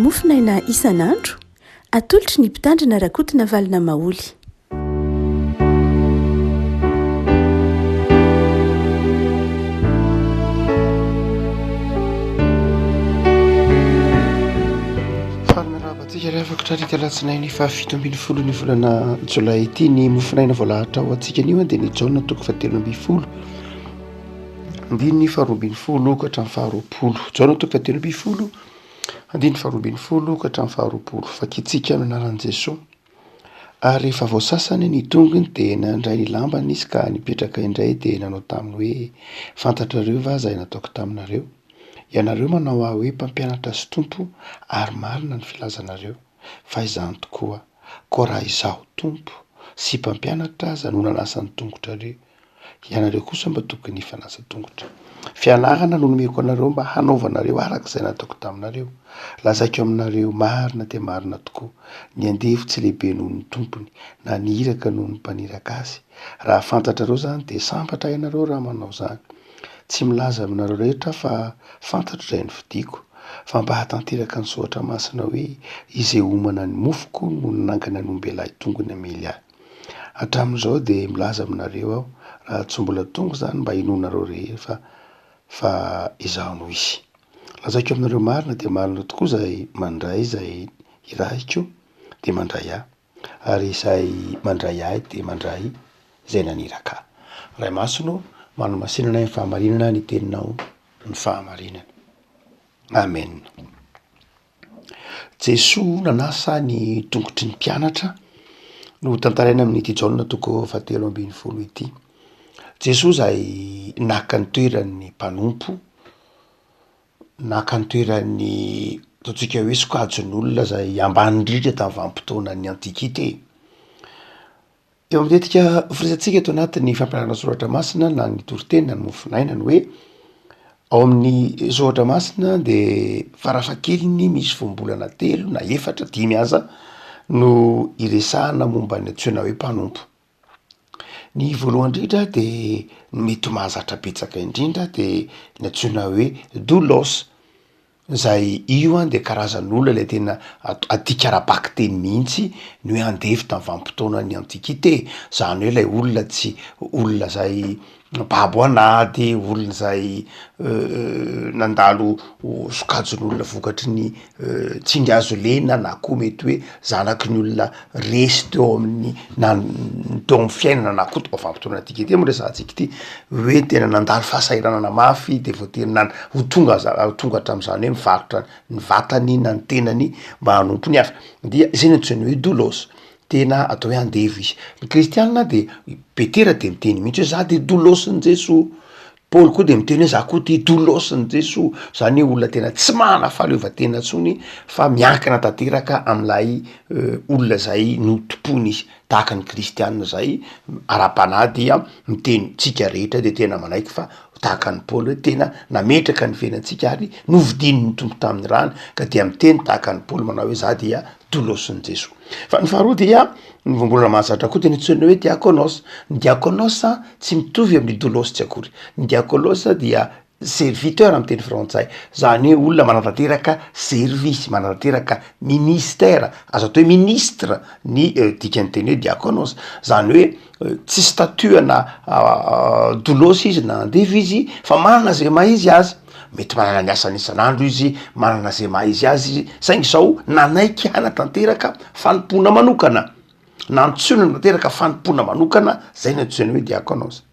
Mofonaina isan'andro, atolotry ny Mpitandrina Rakotonavalona Maholy. Faly miarahaba antsika ry havako tratra ity alatsinainy faha 17 ny volana jolay ity. Ny mofonaina voalahatra ho antsika anio dia ny Jaona toko fahatelo ambin'ny folo andininy faharoa ambin'ny folo ka hatramin'ny faharoapolo. Jaona toko fahatelo ambin'ny folo andininy faharoa ambin'ny folo ka hatramin'ny faharoapolo. Vakintsika amin'ny anaran'i Jesoa. Ary rehefa voasasany ny tongony dia nandray ny lambany izy ka nipetraka indray dia nanao taminy hoe, Fantatrareo va izay nataoko taminareo? Ianareo manao ahy hoe mpampianatra sy Tompo, ary marina ny filazanareo, fa izany tokoa. Koa raha izaho Tompo sy mpampianatra aza no nanasa ny tongotrareo, Ianareo kosa mba tokony hifanasa tongotra. Fianarana no nomeko anareo mba hanaovanareo araka izay nataoko taminareo. Lazaiko aminareo marina dia marina tokoa, ny andevo tsy lehibe noho ny tompony, na ny iraka noho ny mpaniraka azy. Raha fantatrareo izany dia sambatra ianareo raha manao izany. Tsy milaza aminareo rehetra aho fa fantatro izay nofidiko, fa mba hahatanteraka ny soratra masina hoe, Izay homana ny mofoko no nanangana ny ombelahy tongony hamely ahy. Hatramin'izao dia milaza aminareo aho, raha tsy mbola tonga izany mba hinoanareo rehefa fa izaho no izy. Lazaiko aminareo marina dia marina tokoa izay mandray izay irahiko dia mandray ahy, ary izay mandray ahy dia mandray izay naniraka ahy. Ray Masina ô, manamasinana ny fahamarinana ny teninao ny fahamarinana. Amen. Jesoa nanasa ny tongotry ny mpianatra no tantaraina amin'ity Jaona toko fahatelo ambin'ny folo ity. Jesoa izay naka ny toeran'ny mpanompo, naka ny toeran'ny ataontsika hoe sokajin'olona izay ambany indrindra tamin'ny vanim-potoanan'ny antikite. Eo matetika firesatsika ato anatin'ny fampianarana soratra masina na ny toriteny na ny mofonaina ny hoe ao amin'ny soratra masina de farafahakeliny misy voambolana telo na efatra dimy aza no iresahana momba ny antsoina hoe mpanompo. Ny voalohany indrindra de ny mety ho mahazatra betsaka indrindra de ny antsoina hoe doulos. Izay io an de karazan'olona ilay tena adika ara-bakiteny mihitsy ny hoe andevo tamin'ny vanim-potoanan'ny antiquité, zany hoe ilay olona tsy olona zay babo an'ady, olona zay nandalo sokajin'olona vokatry ny tsindry hazo lena na koa mety hoe zanaky ny olona resy teo amin'ny na teo amin'ny fiainana na koa vanim-potoana antiquité moa resahantsika ity, hoe tena nandalo fahasahiranana mafy de voatery nan- ho tonga aza ho tonga hatramin'izany hoe mivarotra ny vatany na ny tenany mba hanompo ny hafa, dia zay no antsoiny hoe doulos, tena atao hoe andevo izy. Ny kristianina de i Petera de miteny mihitsy hoe za de doulos-n'i Jesoa, Paoly koa de miteny hoe za koa ty doulos-n'i Jesoa, zany hoe olona tena tsy manana fahaleovantena intsony fa miankina tanteraka am'ilay olona zay notompoiny izy. Tahaka ny kristiana izay ara-panahy dia miteny tsika rehetra dia tena manaiky fa tahaka an'i Paoly hoe tena nametraka ny fiainantsika ary novidian'ny Tompo tamin'ny rany ka dia miteny tahaka an'i Paoly manao hoe za dia dolosin'i Jesoa. Fa ny faharoa dia ny voambolana mahazatra koa dia ny antsoina hoe diakonos. Ny diakonos tsy mitovy amin'ny dolos tsy akory. Ny diakonos dia serviteur amin'ny teny frantsay, zany hoe olona manatanteraka service, manatanteraka ministère, azo atao hoe ministre ny dikan'ny teny hoe diakonos, zany hoe tsy statut ana doulos izy na andevo izy fa manana zay maha izy azy, mety manana ny asany isan'andro izy, manana zay maha izy azy izy, saingy zao nanaiky hanatanteraka fanompoana manokana, nantsoina hanatanteraka fanompoana manokana, zay no antsoina hoe diakonos.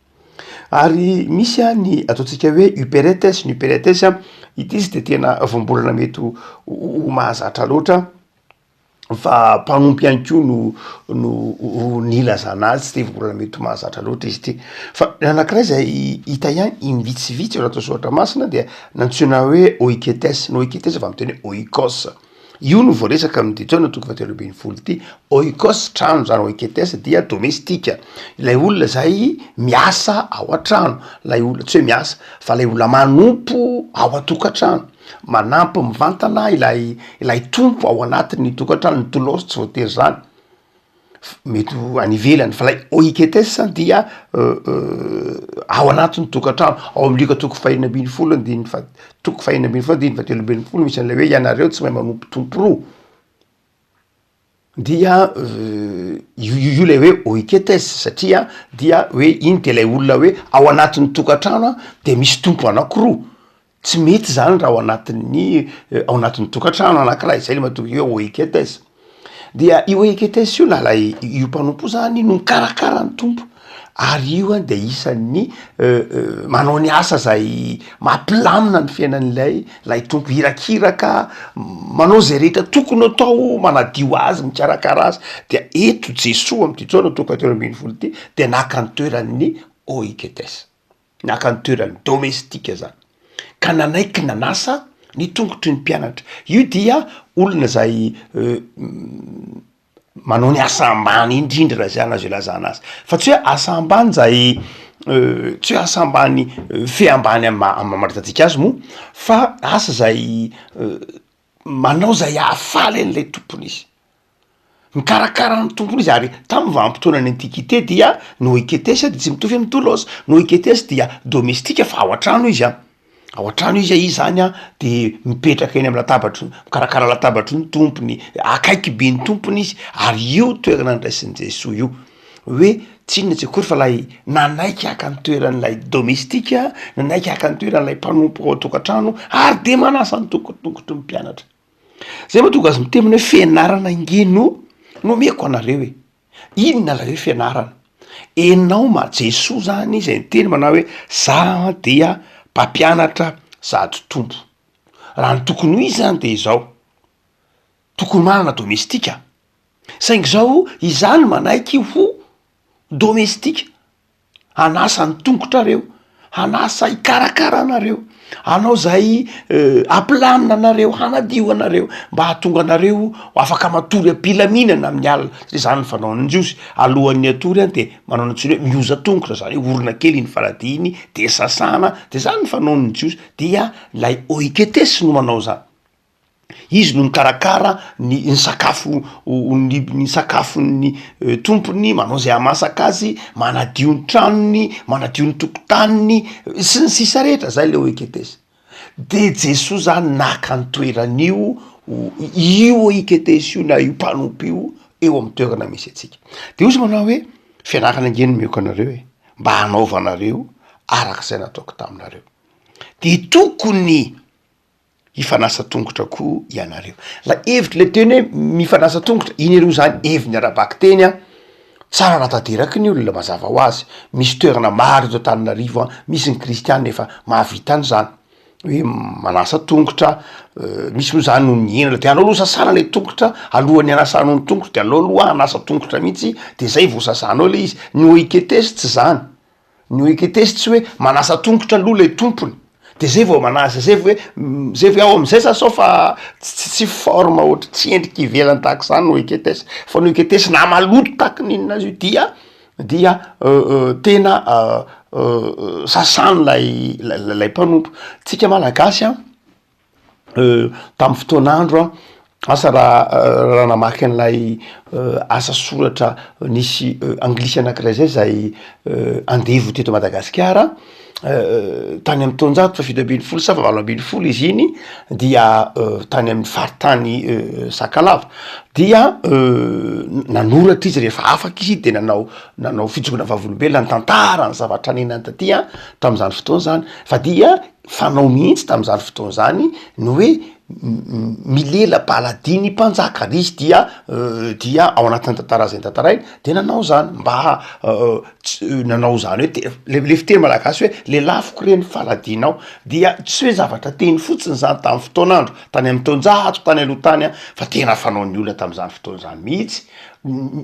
Ary misy a ny ataontsika hoe huperetes, ny huperetes a, ity izy de tena voambolana mety ho ho mahazatra loatra fa mpanompo ihany koa no no ho nilazana azy, tsy de voambolana mety ho mahazatra loatra izy ity. Fa ny anankiray zay hita ihany imbitsivitsy ao anatin'ny soratra masina dia nantsoina hoe oiketes, ny oiketes avy amin'ny teny hoe oikos. Io no voaresaka amin'ity Jaona toko fahatelo ambin'ny folo ity. Oikos, trano zany, oiketes dia domestika, ilay olona zay miasa ao an-trano, ilay olona tsy hoe miasa fa ilay olona manompo ao an-tokantrano, manampy mivantana ilay ilay tompo ao anatin'ny tokantrano, ny doulos tsy voatery zany. Mety ho any ivelany fa lay oiketes dia ao anatin'ny tokantrano, ao amin'ny Lioka toko fahenina ambin'ny folo andininy faha- toko fahenina ambin'ny folo andininy fahatelo ambin'ny folo misy an'ilay hoe ianareo tsy mahay manompo tompo roa, dia io io io lay hoe oiketes satria dia hoe iny de lay olona hoe ao anatin'ny tokantrano a de misy tompo anakiroa, Tsy mety zany raha ao anatin'ny ao anatin'ny tokantrano anankiray, zay le mahatonga hoe oiketes, dia io oiketes io na lay io mpanompo io zany no mikarakara ny tompo ary io an de isan'ny manao ny asa zay mampilamina ny fiainan'ilay lay tompo, irakiraka, manao zay rehetra tokony atao, manadio azy, mikarakara azy, dia eto Jesoa am'ty Jaona toko fahatelo ambinifolo ty de naka ny toeran'ny oiketes. naka ny toeran'ny domestique zany, ka nanaiky nanasa ny tongotry ny mpianatra, io dia olona zay manao ny asa ambany indrindra raha zay azo ilazana azy, fa tsy hoe asa ambany zay tsy hoe asa ambany fe ambany amy maha amy mamaritantsika azy moa fa asa zay manao zay ahafaly an'ilay tompony izy. Mikarakara ny tompony izy ary tamin'ny vanim-potoanan'ny antiquité dia ny oiketesy dia tsy mitovy amin'ny doulos, ny oiketesy dia domestique fa ao an-trano izy an, ao an-trano izy a, izy zany an de mipetraka eny am'latabatry, mikarakara latabatry ny tompony, akaiky be ny tompony izy ary io toerana andraisin'i Jesoa io hoe tsy inona tsy akory fa lay nanaiky haka ny toeran'ilay domestique, nanaiky haka ny toeran'ilay mpanompo ao an-tokantrano ary de manasa ny toko- tongotry ny mpianatra. Zay mahatonga azy miteny hoe fianarana ange no nomeko anareo e! Inona ilay hoe fianarana? Enao ma Jesoa zany izay niteny manao hoe za dia mpampianatra sady Tompo. Raha ny tokony ho izy zany de izao, tokony manana domestika, saingy zao izaho no manaiky ho domestika. Hanasa ny tongotrareo, hanasa hikarakara anareo, hanao zay hampilamina anareo, hanadio anareo, mba hahatonga anareo ho afaka matory am-pilaminana amin'ny alina, satria zany ny fanaon'ny jiosy, alohan'ny hatory an de manao ny antsoina hoe mioza tongotra, zany hoe orona kely iny faladia iny de sasana, de zany ny fanaon'ny jiosy, dia lay oiketesy no manao zany. Izy no mikarakara ny ny sakafo ny ny sakafon'ny tompony, manao zay hahamasaka azy, manadio ny tranony, manadio ny tokotaniny, sy ny sisa rehetra, zay le oiketesy. De Jesoa zany naka ny toeran'io io oiketesy io na io mpanompo io eo amy toerana misy antsika. De hozy manao hoe, fianarana ange no omeko anareo e, mba hanaovanareo arak'izay nataoko taminareo. De tokony hifanasa tongotra koa ianareo. Ilay hevitr'ilay teny hoe mifanasa tongotra, iny aloha zany heviny ara-bakiteny an, tsara raha tanteraky ny olona mazava ho azy, misy toerana maro eto Antananarivo an, misy ny kristiana efa mahavita an'izany, hoe manasa tongotra, misy moa zany noho ny henatra de aleo aloha sasana le tongotra alohan'ny anasanao ny tongotra de aleo aloha hanasa tongotra mihitsy de zay vao sasanao le izy, ny oiketesy tsy zany. Ny oiketesy tsy hoe manasa tongotra aloha lay tompony de zay vao manasa zay vao hoe zay vao hoe ao am'zay sasao fa tsy tsy forme ohatry tsy endrika ivelany tahaka zany ny oiketesy fa ny oiketesy na maloto tahaky ny inona azy io dia dia tena sasany lay lay mpanompo, tsika malagasy an. Tamin'ny fotoan'andro an, asa raha raha namaky an'ilay asa soratra nisy anglisy anakiray zay zay andevo teto Madagasikara tany amy taonjato faha 17 sa faha 18 izy iny dia tany amin'ny faritany Sakalava dia nanoratra izy rehefa afaka izy de nanao nanao fijoroana vavolombelona nitantara ny zavatra niainany taty an tam'zany fotoana zany fa dia fanao mihitsy tamin'izany fotoana izany ny hoe milela-paladia ny mpanjaka, ary izy dia dia ao anatin'ny tantara izay notantarainy de nanao zany mba ts- nanao zany hoe te- le le fiteny malagasy hoe lelafiko re ny faladianao, dia tsy hoe zavatra teny fotsiny zany tamin'ny fotoan'andro tany amin'ny taonjato tany aloha tany an, fa tena fanaon'ny olona tamin'izany fotoana izany mihitsy,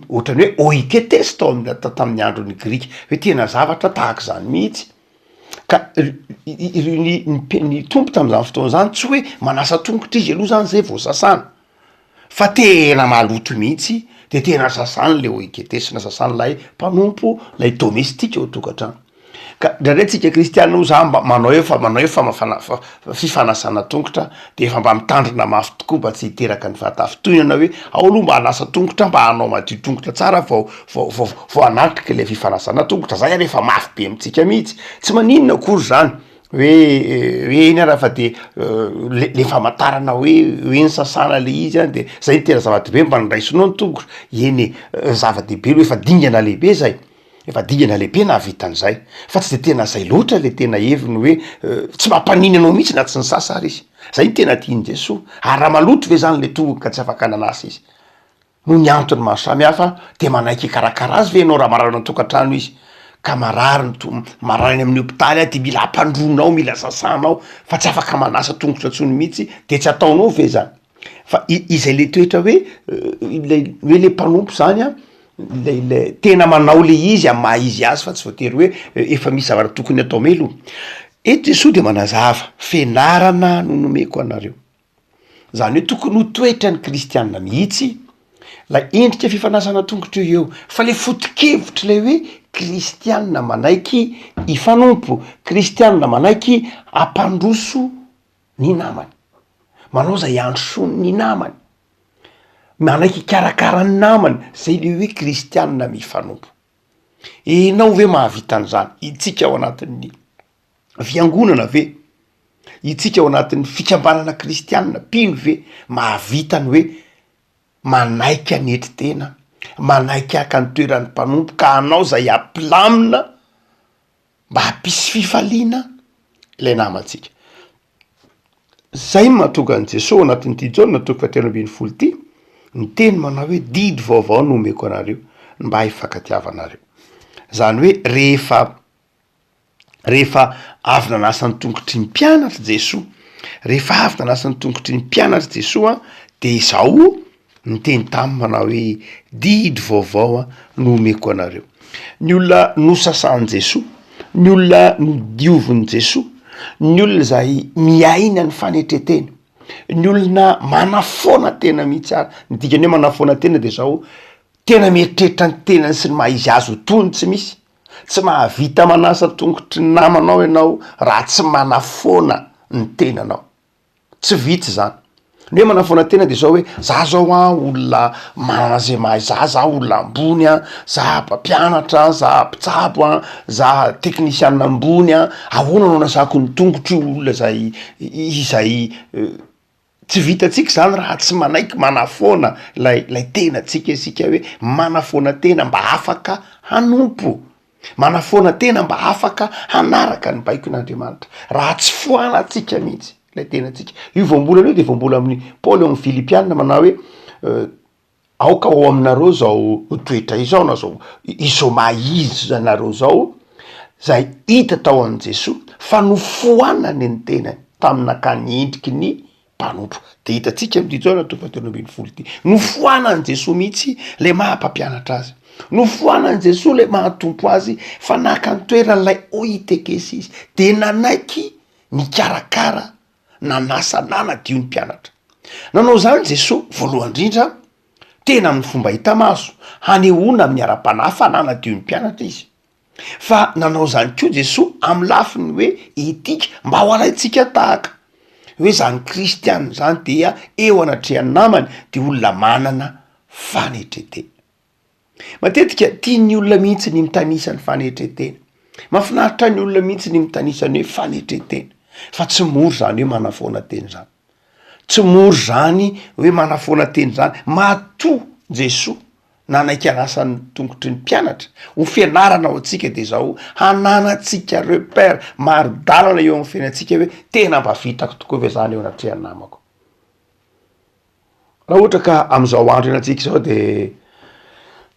ohatran'ny hoe oiketesy tao amin'ny ta- tamin'ny andron'ny grika, hoe tena zavatra tahak'izany mihitsy. Ka ny ny Tompo tamin'izany fotoana izany tsy hoe manasa tongotra izy aloha zany zay vao sasana, fa tena maloto mihitsy de tena sasany le oiketesina, sasany lay mpanompo, lay domestique ao an-tokantrano. Ka indraindray tsika kristiana moa zany mba manao efa manao efa fana- fifanasana tongotra de efa mba mitandrina mafy tokoa mba tsy hiteraka ny fahatafintohinana hoe ao aloha mba hanasa tongotra mba hanao madio tongotra tsara vao vao vao vao hanatrika ilay fifanasana tongotra, zay ary efa mafy be amintsika mihitsy, tsy maninona akory zany hoe hoe eny ara fa de le le famantarana hoe hoe nisasana le izy an de zay no tena zava-dehibe mba noraisinao ny tongotra, eny e, zava-dehibe aloha efa dingana lehibe zay. Efa dingana lehibe nahavita an'izay, fa tsy de tena zay loatra le tena heviny hoe tsy mampanino anao mihitsy na tsy nisasa ary izy, zay no tena tian'i Jesoa, ary raha maloto ve zany le tongony ka tsy afaka nanasa izy? Noho ny antony maro samihafa de manaiky hikarakara azy ve ianao raha marary any an-tokantrano izy? Ka marary ny to- marary any amin'ny hopitaly aho de mila ampandroinao, mila sasanao fa tsy afaka manasa tongotra intsony mihitsy de tsy ataonao ve zany? Fa i- izay le toetra hoe ilay hoe le mpanompo zany an, Ilay ilay tena manao le izy amin'ny maha izy azy fa tsy voatery hoe efa misy zavatra tokony atao melo. Eto Jesoa de manazava, fianarana no nomeko anareo. Zany hoe tokony ho toetran'ny kristianina mihitsy lay endrika fifanasana tongotra io eo, fa le foto-kevitr'ilay hoe kristianina manaiky hifanompo, kristianina manaiky hampandroso ny namany, manao zay handrosoany ny namany. Manaiky hikarakara ny namany, zay le hoe kristianina mifanompo. Enao ve mahavita an'izany? Itsika ao anatin'ny fiangonana ve? Itsika ao anatin'ny fikambanana kristianina, mpino ve mahavita ny hoe manaiky hanetry tena, manaiky haka ny toeran'ny mpanompo ka hanao zay hampilamina mba hampisy fifaliana ilay namantsika. Zay no mahatonga an'i Jesoa ao anatin'ity Jaona toko fahatelo ambin'ny folo ity niteny manao hoe didy vaovao no omeko anareo mba hifankatiavanareo. Zany hoe rehefa rehefa avy nanasa ny tongotry ny mpianatra Jesoa, rehefa avy nanasa ny tongotry ny mpianatra Jesoa de izao niteny taminy manao hoe didy vaovao no omeko anareo. Ny olona nosasan'i Jesoa, ny olona nodiovin'i Jesoa, ny olona izay miaina ny fanetren-tena, ny olona manafoana tena mihitsy ary, ny dikan'ny hoe manafoana tena de zao, tena mieritreritra ny tenany sy ny maha izy azy ho tony tsy misy, tsy mahavita manasa tongotry ny namanao ianao raha tsy manafoana ny tenanao. Tsy vita izany. Ny hoe manafoana tena de zao hoe za zao an olona manana zay mahay za, za olona ambony an, za mpampianatra, za mpitsabo an, za teknisiana ambony an, ahoana no anasako ny tongotro io olona zay izay tsy vitantsika zany raha tsy manaiky manafoana lay lay tenantsika isika hoe manafoana tena mba afaka hanompo. Manafoana tena mba afaka hanaraka ny baikon'Andriamanitra. Raha tsy foanantsika mihitsy ilay tenantsika. Io voambolana io dia voambola amin'ny Paoly ao amin'ny Filipiana manao hoe aoka ao aminareo izao toetra izao na izao izao maha izy anareo izao izay hita tao amin'i Jesoa fa nofoanany ny tenany tamin'ny nakany endriky ny mpanompo. De hitantsika amin'ity Jaona toko fahatelo ambin'ny folo ity, nofoanan'i Jesoa mihitsy le maha mpampianatra azy, nofoanan'i Jesoa le maha tompo azy fa naka ny toeran'ilay oitekesy izy, de nanaiky nikarakara, nanasa, nanadio ny mpianatra. Nanao izany Jesoa voalohany indrindra tena amin'ny fomba hita maso, hanehoana amin'ny ara-panahy fa nanadio ny mpianatra izy. Fa nanao izany koa Jesoa amin'ny lafiny hoe etika mba ho alaintsika tahaka, hoe zany kristiana zany dia eo anatrehan'ny namany de olona manana fanetren-tena. Matetika tian'ny olona mihitsy ny mitanisa ny fanetren-tena, mahafinaritra ny olona mihitsy ny mitanisa ny hoe fanetren-tena, fa tsy mora zany hoe manafoana tena zany, tsy mora zany hoe manafoana tena zany, matoa Jesoa nanaiky hanasa ny tongotry ny mpianatra ho fianarana ho antsika de zao hananantsika repère mari-dalana eo amin'ny fiainantsika hoe tena mba vitako tokoa ve zany eo anatrehan'ny namako. Raha ohatra ka am'izao andro iainantsika izao de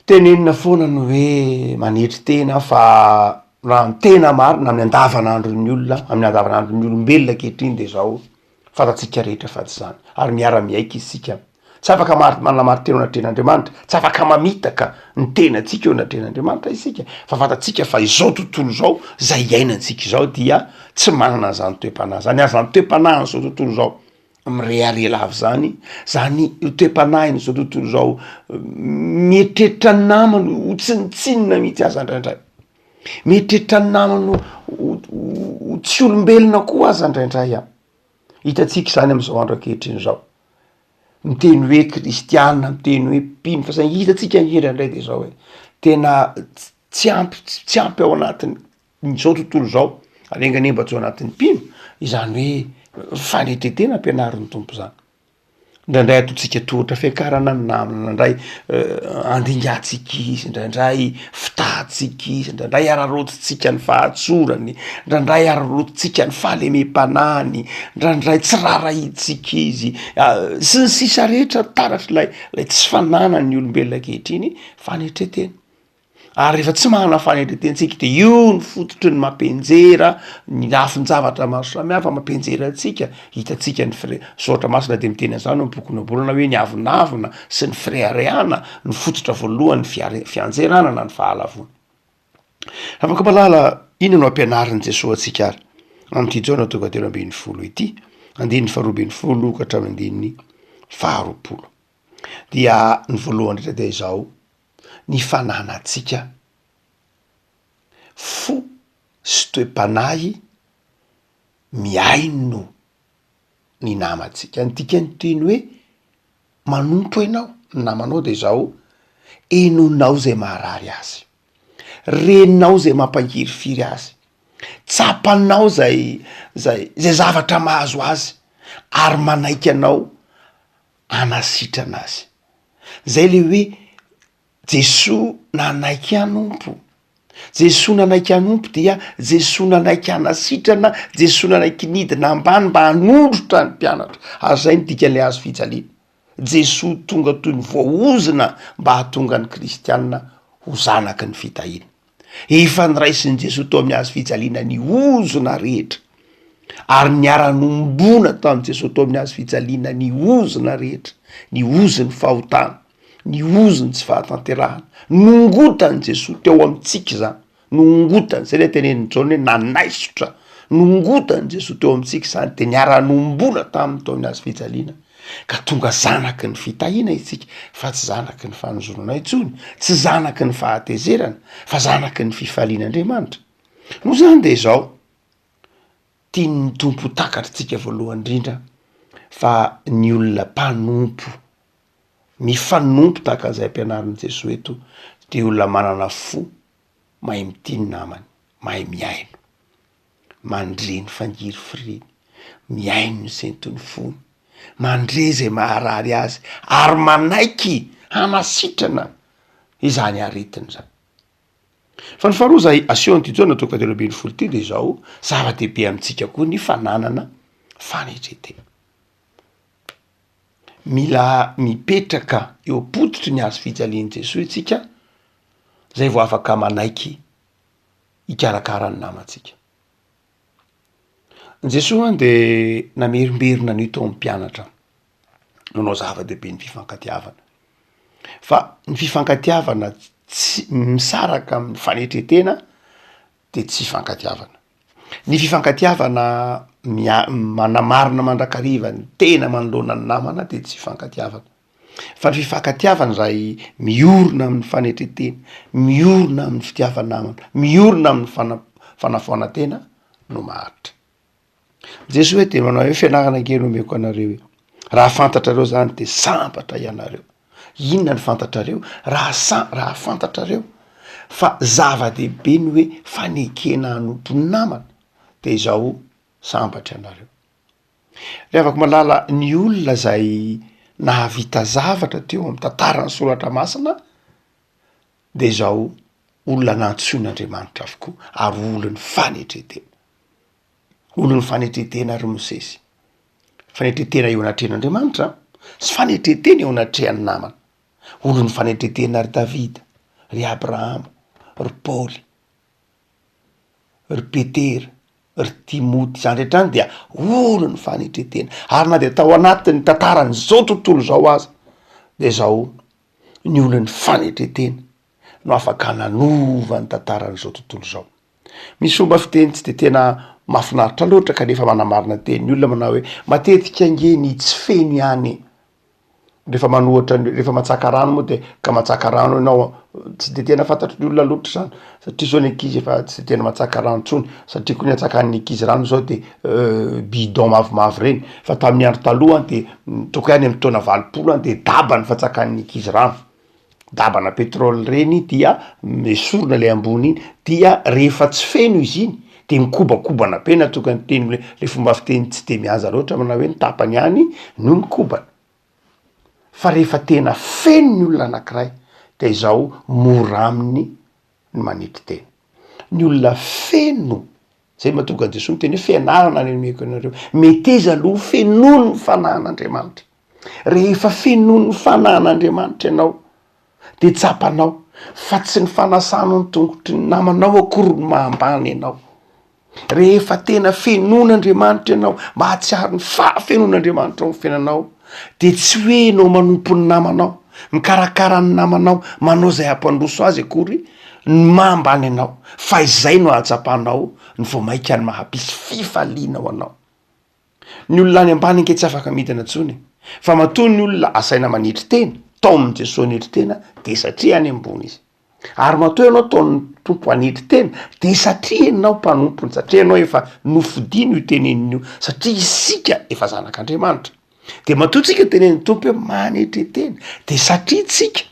tenenina foana ny hoe manetry tena fa raha ny tena marina amin'ny andavanandron'ny olona, amin'ny andavanandron'ny olombelona ankehitriny de zao fantatsika rehetra fa tsy zany ary miara-miaiky isika Tsy afaka mari- manamari-tena eo anatrehan'Andriamanitra, tsy afaka mamitaka ny tenantsika eo anatrehan'Andriamanitra isika, fa fantatsika fa izao tontolo izao, izay iainantsika izao dia tsy manana an'izany toe-panahy zany, ary zany toe-panahin'izao tontolo izao mirehareha lava zany, zany toe-panahin'izao tontolo izao mieritreritra ny namany ho tsinontsinona mihitsy aza indraindray. Mieritreritra ny namany ho ho tsy olombelona koa aza indraindray an. Hitantsika izany amin'izao andro ankehitriny izao. Miteny hoe kristiana, miteny hoe mpino fa saingy hitantsika ange indraindray de zao hoe tena tsy ampy tsy ampy ao anatin'ny izao tontolo izao, ary enga anie mba tsy ao anatin'ny mpino, izany hoe fanetren-tena ampianarin'ny Tompo izany. Indraindray ataontsika tohatra fiakarana ny namana, indraindray andingantsika izy, indraindray fitahantsika izy, indraindray araraotintsika ny fahatsorany, indraindray araraotintsika ny fahalemem-panahiny, indraindray tsy raharahiantsika izy, sy ny sisa rehetra taratr'ilay ilay tsy fananan'ny olombelona ankehitriny fanetren-tena. Ary rehefa tsy manana fanetren-tena tsika de io ny fototry ny mampianjera ny lafin-javatra maro samihafa mampianjera antsika, hitantsika ny fire- soratra masina de miteny an'izany ao am-bokin'ny ohabolana hoe ny avonavona sy ny fireharehana no fototra voalohan'ny fiare- fianjerana na ny fahalavoana. Afaka mahalala inona no ampianarin'i Jesoa antsika ary amin'ity Jaona toko fahatelo ambin'ny folo ity, andininy faharoa ambin'ny folo ka hatramin'ny andininy faharoapolo. Dia ny voalohany indrindra dia izao, ny fananantsika fo sy toe-panahy mihaino ny namantsika. Ny dikan'ny teny hoe manompo ianao ny namanao de izao, henonao zay maharary azy, renao zay mampangirifiry azy, tsapanao zay zay zay zavatra mahazo azy ary manaiky anao hanasitrana azy. Zay le hoe Jesoa nanaiky hanompo, Jesoa nanaiky hanompo dia Jesoa nanaiky hanasitrana, Jesoa nanaiky nidina ambany mba hanondrotra ny mpianatra, ary zay no dikan'le hazo fijaliana. Jesoa tonga toy ny voaozona mba hahatonga ny kristianina ho zanaky ny fitahiana. Efa noraisin'i Jesoa teo amin'ny hazo fijaliana ny ozona rehetra, ary niara-nombona tamin'i Jesoa teo amin'ny hazo fijaliana ny ozona rehetra, ny ozon'ny fahotana, ny ozon'ny tsy fahatanterahana. Nongotan'i Jesoa teo amintsika izany, nongotany, zay le tenenin'i Jaona hoe nanaisotra, nongotan'i Jesoa teo amintsika izany, de niara-nombona taminy teo amin'ny hazo fijaliana. Ka tonga zanaky ny fitahiana isika fa tsy zanaky ny fanozonana intsony, tsy zanaky ny fahatezerana fa zanaky ny fifalian'Andriamanitra. Noho izany dia izao, tian'ny Tompo ho takatritsika voalohany indrindra fa ny olona mpanompo, mifanompo tahaka an'izay ampianarin'i Jesoa eto dia olona manana fo mahay mitia ny namany, mahay mihaino. mandre ny fangirifiriany, mihaino ny senton'ny fony, mandre izay maharary azy ary manaiky hanasitrana izany aretina izany. Fa ny faharoa izay asehon'ity Jaona toko fahatelo ambin'ny folo ity dia izao, zava-dehibe amintsika koa ny fananana fanetren-tena. Mila mipetraka eo am-pototry ny hazo fijalian'i Jesoa isika zay vao afaka manaiky hikarakara ny namantsika. Jesoa dia namerimberina an'io tao amin'ny mpianatra, nanao zava-dehibe ny fifankatiavana, fa ny fifankatiavana tsy misaraka amin'ny fanetren-tena de tsy fifankatiavana. Ny fifankatiavana mia- manamarina mandrakariva ny tena manoloana ny namana de tsy fifankatiavana. Fa ny fifankatiavana izay miorina amin'ny fanetren-tena, miorina amin'ny fitiava-namana, miorina amin'ny fana- fanafoanan-tena no maharitra. Jesoa hoe dia manao hoe fianarana ange no omeko anareo e, raha fantatrareo zany de sambatra ianareo. Inona no fantatrareo? Raha sa- raha fantatrareo fa zava-dehibe ny hoe fanekena hanompo ny namana de izao sambatra ianareo. Ry havako malala, ny olona izay nahavita zavatra teo amin'ny tantaran'ny soratra masina de izao olona nantsoin'Andriamanitra avokoa ary olon'ny fanetren-tena, olon'ny fanetren-tena ry Mosesy, fanetren-tena eo anatrehan'Andriamanitra sy fanetren-tena eo anatrehan'ny namana, olon'ny fanetren-tena ry Davida, ry Abrahama, ry Paoly, ry Petera, ry Timoty, izany rehetra izany dia olon'ny fanetren-tena, ary na dia tao anatin'ny tantaran'izao tontolo izao aza de zao ny olon'ny fanetren-tena no afaka nanova ny tantaran'izao tontolo izao. Misy fomba fiteny tsy de tena mahafinaritra loatra kanefa manamarina teny ny olona manao hoe matetika ange ny tsy feno ihany. Rehefa manohatra ny, rehefa matsaka rano moa de ka matsaka rano ianao, tsy de tena fantatry ny olona loatra zany satria zao ny ankizy efa tsy de tena matsaka rano intsony satria koa ny atsakan'ny ankizy rano zao de bidon mavomavo reny fa tamin'ny andro taloha de tokony any amy taona 80 any de daba ny fatsakan'ny ankizy rano, dabana petrole reny dia esorina le ambony iny dia rehefa tsy feno izy iny de mikobakobana be na tokony teny le le fomba fiteny tsy de mihaja loatra manao hoe ny tapany ihany no mikobana. Fa rehefa tena feno ny olona anakiray de izao mora aminy ny manetry tena. Ny olona feno, zay mahatonga an'i Jesoa miteny hoe fianarana ny omeko anareo, meteza aloha fenoin'ny fanahin'Andriamanitra. Rehefa fenoin'ny fanahin'Andriamanitra ianao de tsapanao fa tsy ny fanasana ny tongotry ny namanao akory no maha ambany anao. Rehefa tena fenoin'Andriamanitra ianao, mahatsiaro ny fahafenoan'Andriamanitra ao amin'ny fiainanao, de tsy hoe ianao manompo ny namanao, mikarakara ny namanao, manao izay hampandroso azy akory no maha ambany anao, fa izay no ahatsapanao ny vao mainka ny maha-pisy fifaliana ho anao. Ny olona any ambany ange tsy afaka midina intsony e! Fa matoa ny olona asaina manetry tena, taomin'i Jesoa hanetry tena, de satria any ambony izy. Ary matoa ianao taomin'ny Tompo hanetry tena, de satria ianao mpanompony, satria ianao efa nofidiny io teneniny io, satria isika efa zanak'Andriamanitra. De matoa tsika tenenin'ny Tompo hoe manetre tena, de satria tsika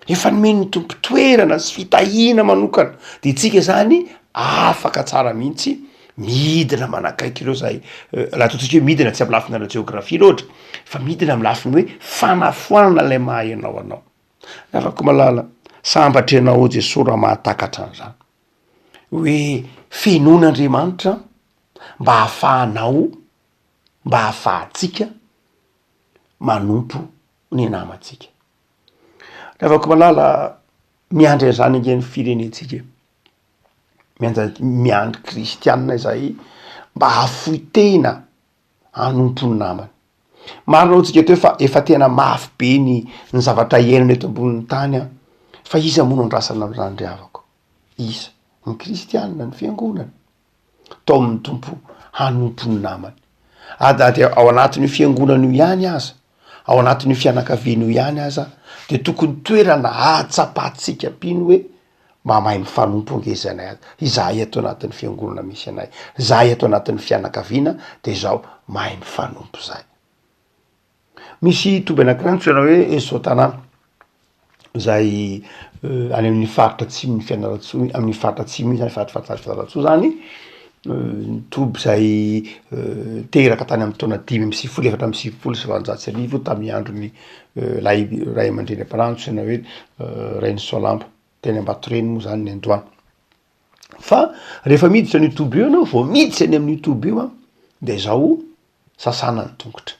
Efa nomen'ny Tompo toerana sy fitahiana manokana, de tsika zany afaka tsara mihitsy midina manakaiky ireo zay, raha ataontsika hoe midina tsy amy lafiny ara-jeografia loatra fa midina amy lafiny hoe fanafoanana lay maha ianao anao. Ry havako malala, sambatra ianao hoy Jesoa raha mahatakatra an'izany, hoe fenoin'Andriamanitra mba hahafahanao, mba hahafahantsika manompo ny namantsika. Ry havako malala, miandry an'izany ange ny firenentsika e, miandry miandry kristianina izay mba hahafoy tena hanompo ny namany. Marina hoy tsika teo fa efa tena mafy be ny ny zavatra iainana eto ambonin'ny tany an, fa iza moa no andrasana amin'izany ry havako? Iza? Ny kristianina, ny fiangonana. Taomin'ny Tompo hanompo ny namany. Ary na dia ao anatin'io fiangonana io ihany aza, ao anatin'io fianakaviana io ihany aza, dia tokony toerana ahatsapantsika mpino hoe mba mahay mifanompo ange izanay, izahay ato anatin'ny fiangonana misy anay, izahay ato anatin'ny fianakaviana dia izao mahay mifanompo izahay. Misy toby anankiray antsoina hoe Esso Tanàna, izay any amin'ny faritra atsimon'i Fianarantsoa, amin'ny faritra atsimo iny zany, faritra Fianarantsoa zany, toby izay teraka tany amin'ny taona 1995 1894 tamin'ny andron'ny lay ray aman-dreny am-panahy antsoina hoe Rainisoalambo, teny Ambatoreny moa zany niandohana. Fa rehefa miditra an'io toby io ianao, vao miditra eny amin'io toby io an, de zao sasana ny tongotra.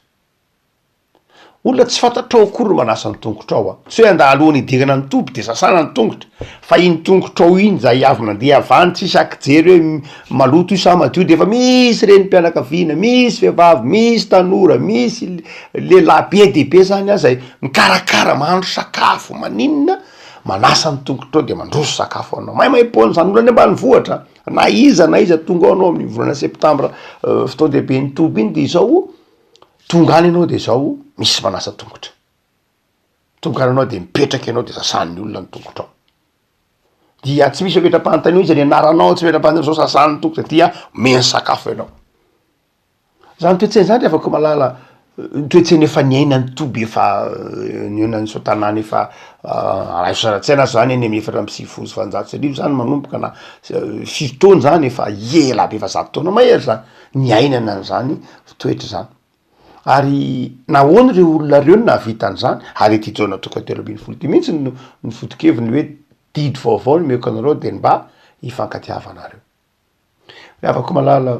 Olona tsy fantatrao akory no manasa ny tongotrao an! Tsy hoe andaha alohan'ny hidirana ny toby de sasana ny tongotra, fa iny tongotrao iny zay avy nandeha avy any tsisy akijery hoe maloto io sa madio de efa misy renim-pianakaviana, misy vehivavy, misy tanora, misy lehilahy be dia be zany an zay mikarakara, mahandro sakafo, maninona, manasa ny tongotrao de mandroso sakafo anao, maimaimpoana zany, olona any ambanivohitra na iza na iza tonga ao anao amin'ny volana septambra fotoan-dehiben'ny toby iny de izao Tonga any ianao de zao misy manasa tongotra, tonga any ianao de mipetraka ianao de sasan'ny olona ny tongotrao, dia tsy misy ametra-panontaniana iza ny anaranao, tsy ametra-panontaniana zao sasany ny tongotra dia omeny sakafo ianao. Zany toe-tsaina zany ry havako malala, toe-tsaina efa niainan'ny toby efa niainan'ny sao tanàna efa raiso sary an-tsaina aza zany any amin'ny 1894 zany manomboka na firy taona zany efa ela be efa 100 taona mahery zany niainana an'izany toetra izany. Ary nahoana ireo olona ireo no nahavita an'izany? Ary ity Jaona toko fahatelo ambin'ny folo ity mihitsy no ny foto-keviny hoe didy vaovao no omeko anareo dia ny mba hifankatiavanareo. Ry havako malala,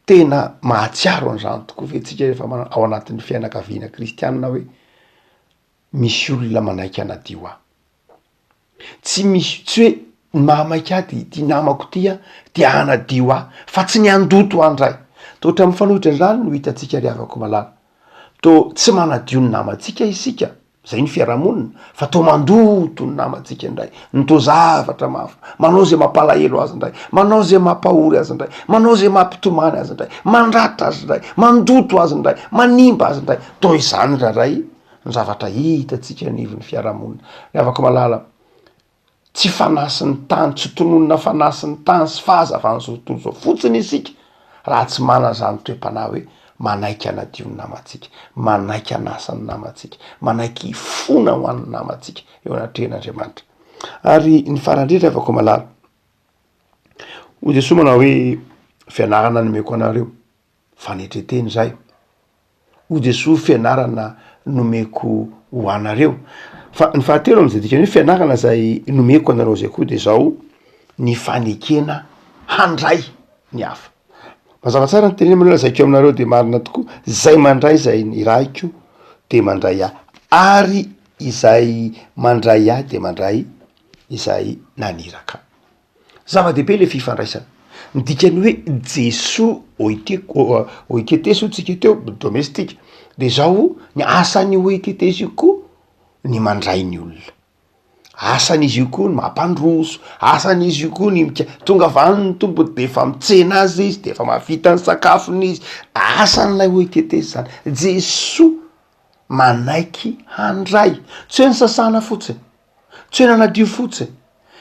tena mahatsiaro an'izany tokoa ve tsika rehefa mana- ao anatin'ny fianakaviana kristianina hoe misy olona manaiky hanadio ahy? Tsy misy, tsy hoe ny mahamaika ahy de ity namako ity an, de hanadio ahy, fa tsy ny handoto ahy ndray. Toa ohatran'ny mifanohitra izany no hitantsika ry havako malala. Toa tsy manadio ny namantsika isika. Zay ny fiarahamonina fa toa mandoto ny namantsika indray, ny toa zavatra mafy, manao zay mampalahelo azy indray, manao zay mampahory azy indray, manao zay mampitomany azy indray, mandratra azy indray, mandoto azy indray, manimba azy indray, toa izany indraindray ny zavatra hitantsika anivon'ny fiarahamonina. Ry havako malala, Tsy fanasin'ny tany, tsy tononina fanasin'ny tany sy fahazavan'izao tontolo izao fotsiny isika raha tsy manana izany toe-panahy hoe manaiky hanadio ny namantsika, manaiky hanasa ny namantsika, manaiky hifona ho an'ny namantsika eo anatrehan'Andriamanitra. Ary ny farany indrindra havako malala, hoy Jesoa manao hoe fianarana nomeko anareo, Fanetren-tena izay. Hoy Jesoa, fianarana nomeko ho anareo. Fa ny fahatelo amin'izay dikany hoe fianarana izay nomeko anareo izay koa de zao, ny fanekena handray ny hafa. Mazava tsara ny teniny aloha lazaiko aminareo de marina tokoa, zay mandray izay nirahiko de mandray ahy, ary izay mandray ahy de mandray izay naniraka ahy. Zava-dehibe le fifandraisana. Ny dikan'ny hoe Jesoa oike- oiketesy hoy tsika teo, domestique, de zao ny asan'io oiketesy io koa ny mandray ny olona, asan'izy io koa ny mampandroso, asan'izy io koa ny mika- tonga avy any ny tompony de efa mitsena azy izy, de efa mahavita ny sakafony izy, asan'ilay oiketesy zany. Jesoa manaiky handray, tsy hoe nisasana fotsiny. Tsy hoe nanadio fotsiny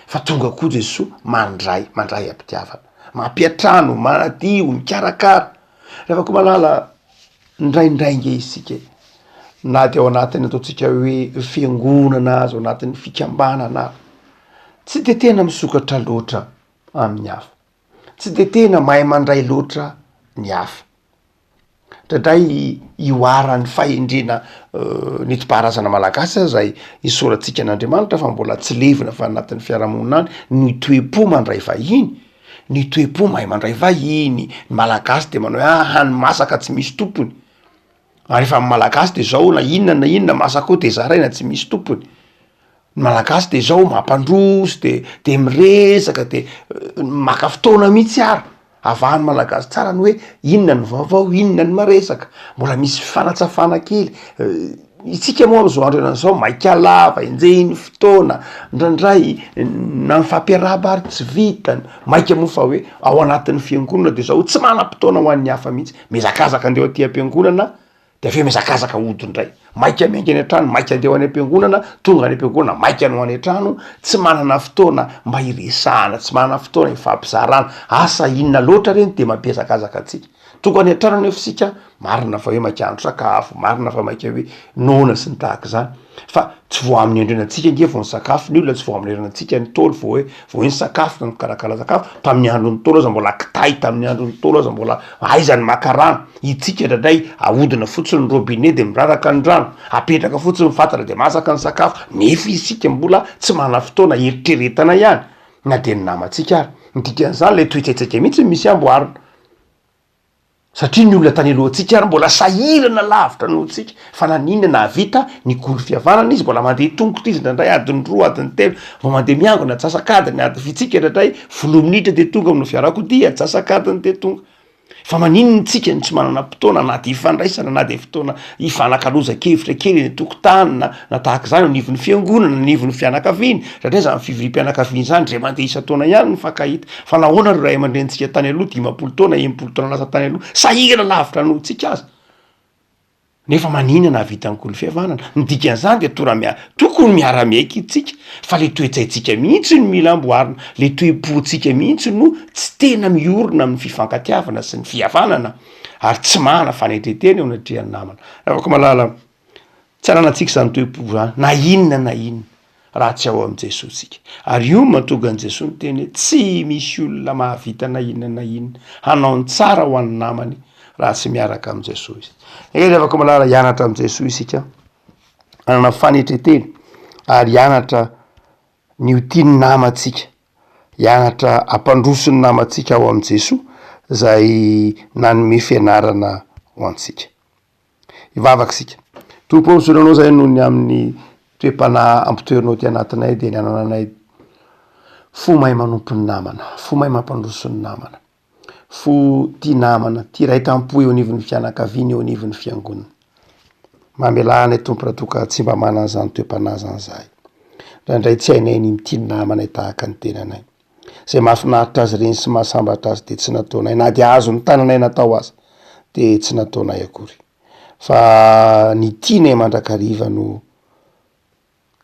fa tonga koa Jesoa mandray, mandray am-pitiavana, mampiantrano, manadio, mikarakara. Rehefa koa malala indraindray nge isika e, na de ao anatin'ny ataontsika hoe fiangonana aza, ao anatin'ny fikambanana ary, tsy de tena misokatra loatra amin'ny hafa, tsy de tena mahay mandray loatra ny hafa. Indraindray ihoaran'ny fahendrena nentim-paharazana malagasy aza isaorantsika an'Andriamanitra fa mbola tsy levona fa anatin'ny fiarahamonina any ny toe-po mandray vahiny, ny toe-po mahay mandray vahiny, ny malagasy de manao hoe ah hani-masaka tsy misy tompony, ary efa ny malagasy de zao na inona na inona masaka ao de zaraina tsy misy tompony. Ny malagasy de zao mampandroso de de miresaka de maka fotoana mihitsy ara, avahan'ny malagasy tsara ny hoe inona ny vaovao, inona ny maresaka, mbola misy fanatsafana kely, isika moa am'zao andro henany zao maika lava, enjehin'ny fotoana, ndraindray na mifampiarahaba ary tsy vitany, maika moa fa hoe ao anatin'ny fiangonana de zao tsy manam-potoana ho an'ny hafa mihitsy, mihazakazaka andeha ho aty am-piangonana De avy eo mihazakazaka hody indray, maika miainga any an-trano, maika andeha ho any am-piangonana, tonga any am-piangonana maika ny ho any an-trano, tsy manana fotoana mba hiresahana, tsy manana fotoana hifampizarana, asa inona loatra re no de mampihazakazaka antsika? Tonga any an-trano anefa isika, marina fa hoe maika hahandro sakafo, marina fa maika hoe noana sy ny tahaka izany, fa tsy vao amin'ny andro iainantsika ange vao nisakafo ny olona, tsy vao amin'ny andro iainantsika ny Ntaolo vao hoe vao hoe nisakafo na nikarakara sakafo, tamin'ny andron'ny Ntaolo aza mbola kitay, tamin'ny andron'ny Ntaolo aza mbola aiza ny maka rano, itsika indraindray ahodina fotsiny ny robinet de miraraka ny rano, apetraka fotsiny ny fatana de masaka ny sakafo, nefa isika mbola tsy manana fotoana hieritreretana ihany na de ny namantsika ary, ny dikan'izany le toe-tsaintsika mihitsy no misy amboarina. Satria ny olona tany alohantsika ary mbola sahirana lavitra noho tsika, fa naninona nahavita nikolo fihavanana izy, mbola mandeha tongotra izy indraindray adiny roa, adiny telo vao mandeha miangona, antsasak'adiny, ady fitsika indraindray folo minitra de tonga amin'ny fiarakodia, antsasak'adiny de tonga. Fa maninona tsika no tsy manana fotoana na de ifandraisana na de fotoana ifanakalozan-kevitra kely eny an-tokotany na na tahaka izany anivon'ny fiangonana, anivon'ny fianakaviana, satria zany fivoriam-pianakaviana zany ndray mandeha isan-taona ihany mifankahita. Fa nahoana ireo ray aman-drenintsika tany aloha 50 taona, 60 taona lasa tany aloha, sahirana lavitra noho tsika aza, nefa maninona nahavita nikolo fihavanana? Ny dikan'izany dia tora mia- tokony miara-miaiky isika fa le toe-tsaintsika mihitsy no mila amboarina, le toe-pontsika mihitsy no tsy tena miorina amin'ny fifankatiavana sy ny fihavanana ary tsy manana fanetren-tena eo anatrehan'ny namana. Ravako malala. Tsy ananantsika izany toe-po izany na inona na inona raha tsy ao amin'i Jesoa isika. Ary io no mahatonga an'i Jesoa niteny hoe tsy misy olona mahavita na inona na inona hanao ny tsara ho an'ny namany raha tsy miaraka amin'i Jesoa izy. Eka ry havako malala, hianatra amin'i Jesoa isika, hanana fanetren-tena ary hianatra ny ho tia ny namantsika, hianatra hampandroso ny namantsika ao amin'i Jesoa izay nanome fianarana ho antsika. Hivavaka isika. Tompo ô, misaotra Anao izahay noho ny amin'ny toe-panahy ampitoerinao aty anatinay dia ny anananay fo mahay manompo ny namana, fo mahay mampandroso ny namana, fo tia namana, tia iray tampo eo anivon'ny fianakaviana, eo anivon'ny fiangonana. Mamelà anay Tompo raha toa ka tsy mba manana izany toe-panahy izany izahay. Indraindray tsy hainay ny mitia ny namanay tahaka ny tenanay. Izay mahafinaritra azy ireny sy mahasambatra azy dia tsy nataonay, na dia azon'ny tananay natao aza dia tsy nataonay akory. Fa ny tianay mandrakariva no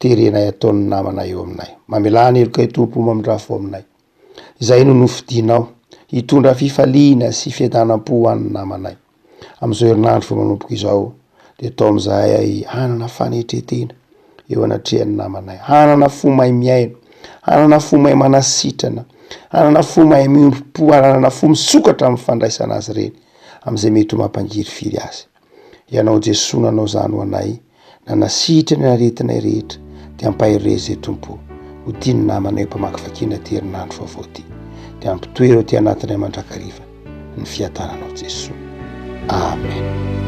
terenay ataon'ny namana eo aminay. Mamelà ny helokay Tompo mamindrà fo aminay. Izay no nofidinao hitondra fifaliana sy fiadanam-po ho an'ny namanay. Amin'izao herinandro vao manomboka izao dia taomy izahay hanana fanetren-tena eo anatrehan'ny namanay, hanana fo mahay mihaino, hanana fo mahay manasitrana, hanana fo mahay miombom-po ary hanana fo misokatra amin'ny fandraisana azy ireny amin'izay mety ho mampangirifiry azy. Ianao Jesoa nanao izany ho anay, nanasitrana ny aretinay rehetra, dia ampaherezo izay Tompo ho tia ny namanay mpamakivakiana ity herinandro vaovao ity, dia ampitoero aty anatinay mandrakariva ny fiadananao Jesoa. Amen.